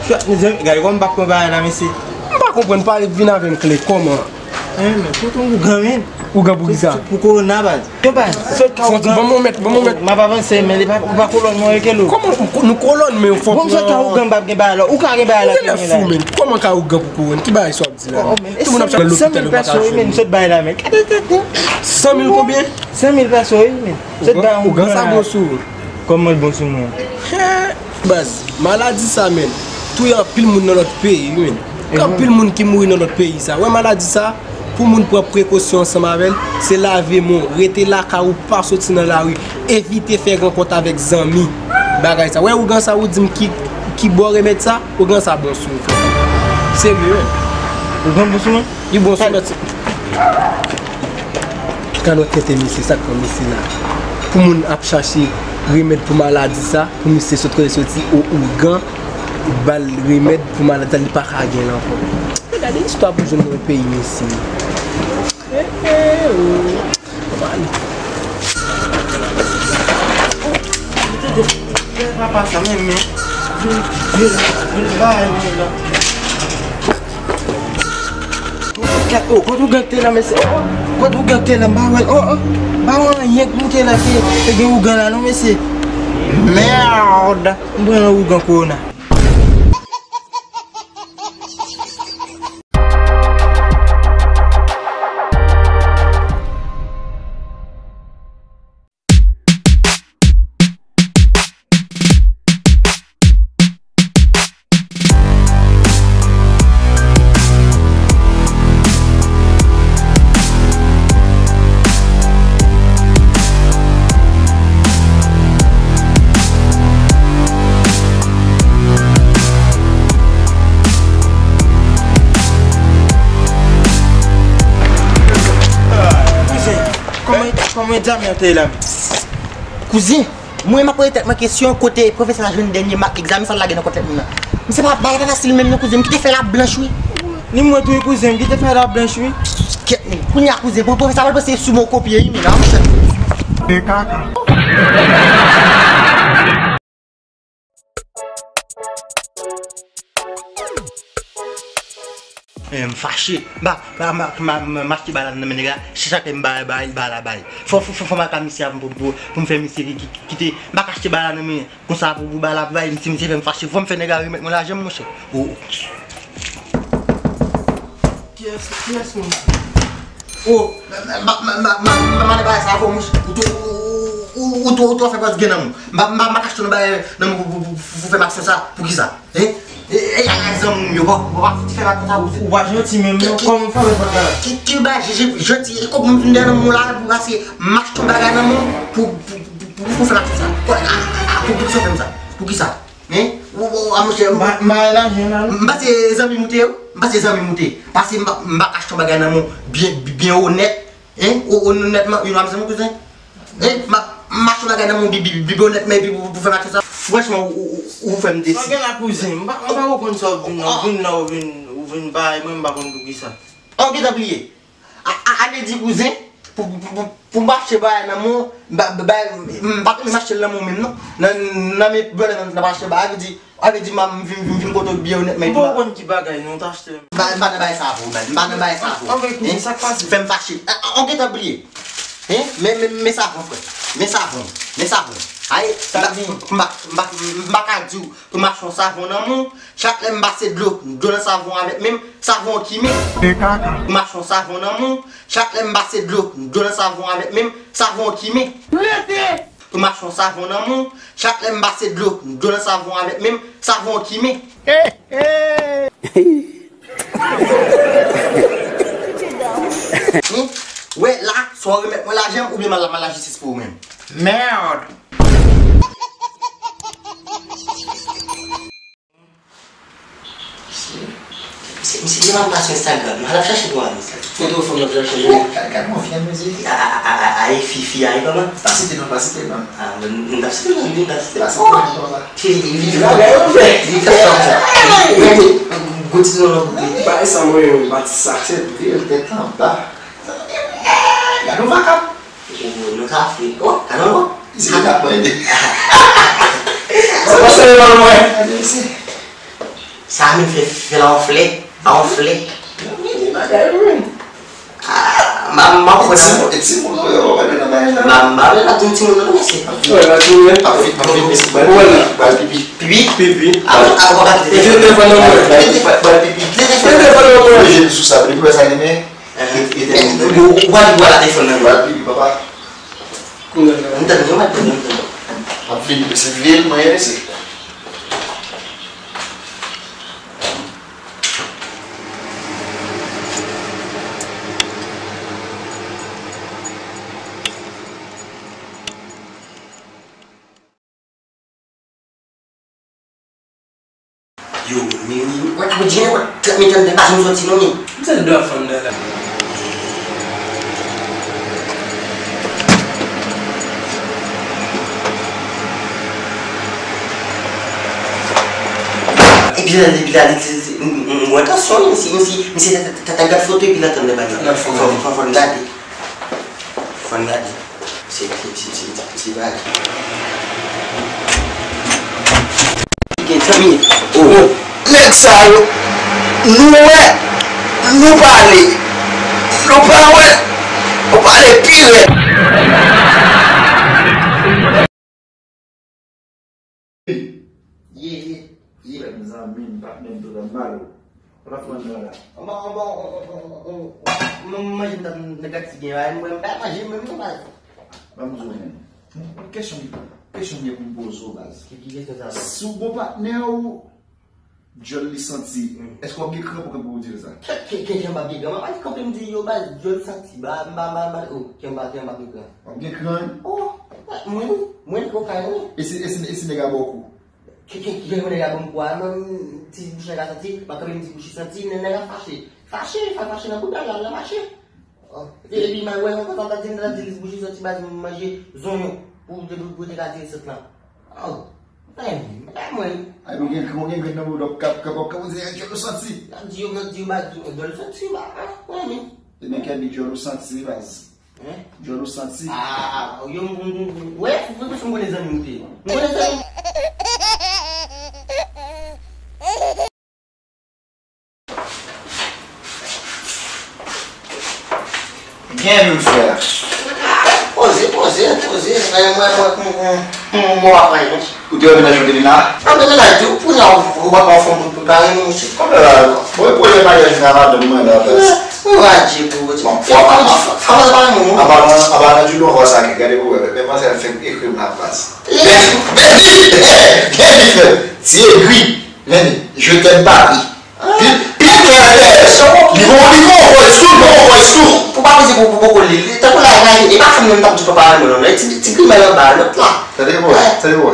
Kèt, mezanmi, gade kòman m p ap pran bagay la, mesye. M pa konprann, pale, vin avè m klè. Kòman? Hein, men, kote w ougan, men? Ougan pou kisa? Pou kowona, baz. Yo, baz, sot ka ougan. Ban m yon mèt, ban m yon mèt. M ap avanse, men li pa, ou pa kolòn mwen, Kelo. Kòman nou, nou kolòn, men fòk. Bon, sot ka ougan, m p ap gen bagay la. Ou ka gen bagay la, ou genlè fou, men. Kòman ka ougan pou kowona? Ki bagay sa w ap di la? Oh, men, tout moun ap chante lopital, yo pa ka jwenn. San mil pèso, wi, men, sot bay la, men. San mil konbyen? San mil pèso, wi, men. Sot bay ougan, ougan sa bon sou ou. Kòman l bon sou mwen? Baz, maladi sa, men, touye anpil moun nan lòt peyi, wi, men. Gen anpil moun ki mouri nan lòt peyi sa. Wè maladi sa, pou moun pran prekosyon ansanm avè l, se lave men w, rete lakay ou, pa soti nan lari, evite fè rankont avèk zanmi. Bagay sa. Wè ougan sa ou di m ki Ki bò remèd sa? Ougan sa bon sou ou, frè. Serye, wi. Ougan bon sou mwen? Li bon sou mwen. Gad wè tenten mesye, sa k pran mesye la. Pou moun ap chache remèd pou maladi sa, pou misye sot kote soti, o ougan, ba l remèd pou maladi sa, li pa ka gen l ankò. Gade istwa pou jwenn nan peyi, mesye. Eh, eh, oh. Papa sa menm, men. Vin, vin, vin, bay mwen la. Kèt, oh, kote ougan te la, mesye? Oh, oh, kote ougan te la, m pa wè l, oh, oh. M pa wè anyen k moute la, te, te gen ougan la, non, mesye. Merde! M pran yon ougan kowona. Kouzen, kòman, kòman egzamen an te ye la menm? Kouzen, mwen m ap poze tèt mwen kesyon kote pwofesè a jwenn dènye mak egzamen sa l lage nan kò tèt mwen nan. Misye pa, bagay pa fasil menm non kouzen, m kite fèy la blanch wi. Ni mwen tou wi kouzen, m kite fèy la blanch wi. Kèt wi, kounye a kouzen, pwofesè a pral panse sou mwen w kopye wi, men la monchè. E kaka. Eh, m fache. M pa, m pa, m pa, m pa, m pa, m pa achte bagay la nan men nèg la. Chak lè m bay, bay, bagay la bay. Fò, fò, fò, fò m al ka misye a pou, pou, pou m fè misye ki, ki, ki, kite. M pa ka achte bagay la nan men konsa pou, pou bagay la bay. Misye, misye fè m fache. Fò m fè nèg la remèt mwen lajan m, monchè. Oh, oh. Kiyès, kiyès moun? Oh, m pa, m pa, m pa, m pa, m pa, m pa nan bagay sa avè w, monchè. Ou tou, ou, ou, ou, ou tou, ou tou fè pati gen nan moun. M pa, m pa, m pa ka achte yon bagay nan moun pou, pou, pou, pou fè m aksyon sa. Poukisa? Hein? E, e, e, zanmi m yo, pa, pa, pa fouti fè m aksyon sa pou ou. Ou pa janti menm non. Kòman w fè wè pòt la? Ki, ki, ki bagay je, je, janti? E kòman m vin dèyè nan moun la pou pase m achte yon bagay nan moun pou, pou, pou, pou, pou fè m aksyon sa? Kò, a, a, a, pou, poukisa w fè m sa? Poukisa? Hein? Ou, ou, a monchè, ou, m pa, m pa nan lajan la non. M panse zanmi m ou te ye wi. M panse zanmi m ou te ye. Paske m pa, m pa ka achte yon bagay nan men w byen, byen onèt. Hein? O, onètman, yon zanmi m kouzen. Hein? M pa, m achte yon bagay nan men w bi, bi, bi, byen onètman epi pou, pou fè m achte sa. Franchman, ou, ou, ou, ou fè m desi. Sa gen la kouzen, m pa, m pa konprann sa w vin nan, w vin la, w vin, w vin bay mwen, m pa konn poukisa. An, gentan bliye. A, a, ale di kouzen, pou, pou, pou, pou m pa achte bagay nan men w, ba, ba, m pa t menm achte l nan men w menm non. Nan, nan men bòlè nan, nan pa achte bagay, vle di, a vle di m, m vin, vin, vin kote w byen onètman. M pa konn ki bagay non, w t achte. M pa, m pa nan bagay sa avè w, man. M pa nan bagay sa avè w. Anmwey, kouzen, sa k pase? Fè m fache. A, a, an gentan bliye. Hein? Men, men, men savon, frè. Men savon. Men savon. Ay, m pa, m pa, m pa, m pa ka di w pou m achte yon savon nan men w. Chak lè m pase dlo, dlo nan savon avèk men m, savon an kimen. E kaka. Pou m achte yon savon nan men w, chak lè m pase dlo, dlo nan savon avèk men m, savon an kimen. Rete! Pou m achte yon savon nan men w, chak lè m pase dlo, dlo nan savon avèk men m, savon an kimen. Hein? Wè la, swa w remèt mwen lajan m oubyen m al, m al lajistis pou ou menm. Merde! Misye, misye, misye gen pa sou Instagram. Al ap chache pou al Instagram. Foto fanm nan chache. Gad, gad, mwen fè mizè. A, a, a, a, a, e fi, fi a, e kòman? Pa site non, pa site non. A, m, m, m t ap site non, m t ap site. Pa site non, papa. Fi, fi, fi, bagay yo fè. Li fè sa, sa. Gade, gwo ti non, non, gwo ti. Bagay sa, mwen, yon pati sa, se vre, tèt anba. Gade yon vakab. Ou, nou ka fè. Oh, gade yon. Isi li ka pran ide. Sa pa sere nan mwen. Gade isi. Sa menm fè, fè la onfle, a onfle. Gade bagay wi. Ah, m, m, m, e timoun, e timoun, yo, yo, yo, nan bagay la. M, m, m, la, tout timoun, non, mesye. Wè, la, tou, wè. Pa vin, pa vin, mesye. Wè, la. Ba l pipi. Pipi? Pipi. Ah, ah, ou pa ka kite telefòn nan men. Ba l pipi. Kite telefòn nan men. Jèn sou sa, li pou wè sa li men. Ou, ou, ou pa di bwa la telefòn nan. Ba l pipi, papa. Kounye a. M tande, m tande, m tande. Ap vin, mesye, vin, mwen, mesye. Men, men, wè, ap di, wè, trant minit anndan, pa janm soti non, men. M santi dwa fanm nan la. Epi la, epi la, li, li, li, m, m, m wè tansyon, misye, misye, misye ta, ta, ta, ta gad foto, epi l antre anndan bal la. Fò, fò, fò, fò n gade. Fò n gade. Se, se, se, se, se bagay. Gen trant minit. Oh. Nèg sa yo, nou wè, nou pale. Nou pa wè, nou pale pi rèd. Ye, ye, ye. Frè m, zanmi m, patnè m, tout anba l. Ou la fè nan la. Anba, anba, mwen manje m t ap nan gati gen la, mwen m pa manje menm non baz. Ban m di w menm. Kesyon, kesyon m gen pou m poze w baz. Ki, ki kesyon sa? Si w gon patnè w, dyòl li santi, èske w ap gen kran pou kanpe pou w di l sa? Ke, ke, ke jan m ap gen kran? M ap kanpe m di yo baz, dyòl santi, ba, m pa, m pa, m pa, oh, ke m pa, ke m pa gen kran. W ap gen kran? Oh, mwen, mwen, mwen, kokayen, wi. E si, e si, e si nèg la ba w kou? Ki, ki, ki jan nèg la ban m kou a, non, ti bouch nèg la santi, m ap kanpe m di bouch li santi, nèg la fache. Fache, fa-, fache nan bouda l, l ap mache. Oh, e, epi m al wè yon konsa, m ta di, m ta di li bouch li santi baz m manje zonyon pou, pou, pou te ka di resèt lan. Oh, men, men mwen. Ay, ou gen, ou gen grenn nan bouda w k ap, k ap, k ap, k ap di dyòl ou santi. L ap di yo, l ap di yo baz dyòl santi, ba, ah, mwen, men. E men kè di dyòl ou santi, baz. Hein? Dyòl ou santi? Ah, yo, m, m, m, wè, m, m, m konnen zanmi m te. M konnen zanmi m. Byenvini, frè. Poze, poze, poze. Mwen, mwen, mwen, mwen, mwen, mwen, mwen, mwen, mwen. Ou te wè mennaj ou te vin la? An, men mennaj tou, pou nan ou pa anfòm pou prepare nou, mesye. Kòman la? Bon, e pwojè maryaj la, madanm mwen la, baz. Mwen va di pou ou. Bon, fò, fò, fò, fò, fò, fò, an palan, an palan di nou fò sa ki gade pou wè, men mwen se fèk ekri m la, baz. Bèbi, bèbi, bèbi, frè. Ti egri, bèbi, je t'aime, papi. Pi, pi klè, klè. Li gon, li gon voice tou, li gon voice tou. Pou pa peze pou, pou poko li. Li tankou la, la, e pa fanm nan m t ap di papa mwen non, non. Ti, ti grimèl anba, lòt la. Tande vwa, tande vwa.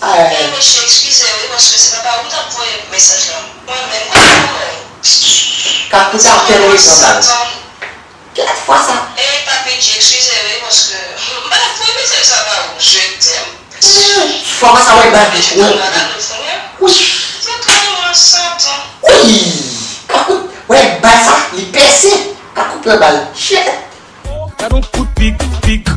Ay, mesye, eskize wi, paske se papa ou t ap voye mesaj lan. Mwen menm, mwen menm. Ka koute ap tèlman ekran baz. Kèt fwa sa? Ey, Papi G, eskize wi, paske m pa t ap voye mesaj sa ba ou. Je t'aime. Fwa sa wè bal. Wi. Wi. Ka kout, wè bal sa, li pèse. Ka kout wè bal. Shit. Gad on kout pik, pik,